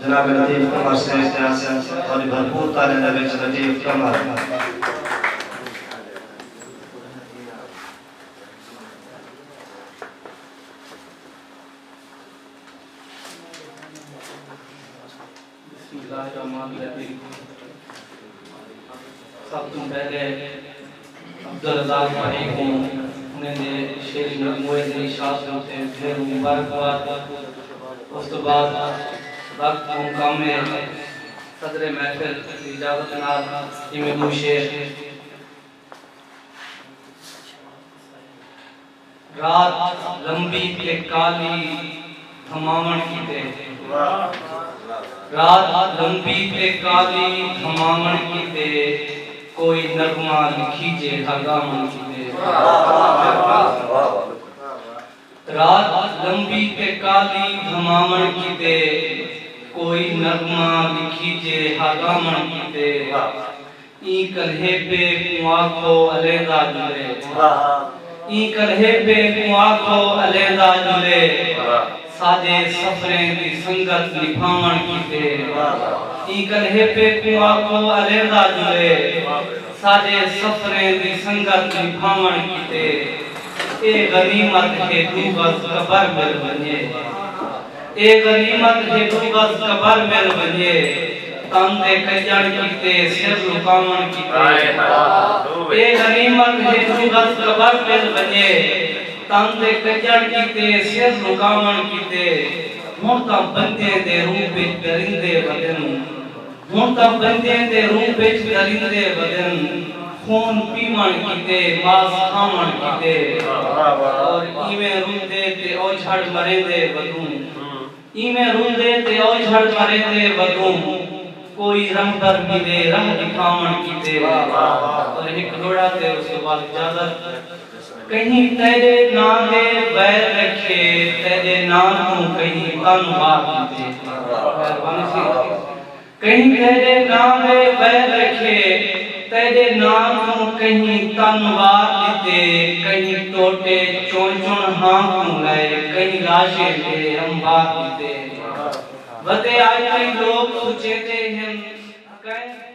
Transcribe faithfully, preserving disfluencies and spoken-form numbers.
جناب لطیف قمر صاحب، تہاݙی بھرپور تالیاں دے وچ لطیف قمر۔ بسم اللہ الرحمن الرحیم۔ سب توں پہلے عبدالرزاق بھائی کوں انہیں دے شعری مجموعے دے اشاعت دے اتے ڈھیر مبارکباد۔ اس توں بعد وقت مقام صدر محفل دی اجازت نال ایویں ݙو شعر۔ رات لمبی تے کالی دھماوݨ کیتے، رات لمبی تے کالی دھماوݨ کیتے، کوئی نغمہ لکھیجے ہا ڳاوݨ کیتے۔ رات لمبی تے کالی دھماوݨ کیتے، کوئی نغمہ لکھیجے ہا ڳاوݨ کیتے۔ ایں کلہیپے کوں آکھو علیحدہ ڄلے۔ ایں کلہیپے کوں آکھو علیحدہ ڄلے۔ ساݙے سفریں دی سنگت نبھاوݨ کیتے۔ ایں کلہیپے کوں آکھو علیحدہ ڄلے۔ ساݙے سفریں دی سنگت نبھاوݨ کیتے۔ اے غنیمت ہے ݙو گز قبر مل ونڄے۔ اے غنیمت ہے ݙو گز قبر مل ونڄے، تن دے کڄݨ کیتے، سر لکاوݨ کیتے۔ اے غنیمت ہے ݙو گز قبر مل ونڄے، تن دے کڄݨ کیتے، سر لکاوݨ کیتے۔ ہݨ تاں بندیں دے روپ وچ درندے ودن۔ ہݨ تاں بندیں دے روپ وچ درندے ودن، خون پیوݨ کیتے، ماس کھاوݨ کیتے۔ اور ایویں روندے تے اوجھڑ مریندے ودوں، ایویں روندے تے اوجھڑ مریندے ودوں، کوئی رہبر ملے راہ ݙکھاوݨ کیتے۔ اور ہک ݙوہڑا تے اس توں بعد اجازت۔ کہیں تیݙے ناں دے ویر رکھے، تیݙے ناں توں کہیں تن وار کیتے۔ مہربانی سی۔ کہیں تیݙے ناں دے ویر رکھے، تیݙے ناں کوں کہیں تن وار ݙتے، کہیں ٹوٹے چݨ چݨ ہاں کوں لائے، کہیں لاشیں دے انبار ݙتے۔ ودے اڄ تئیں لوک سوچیندے ہن، کہیں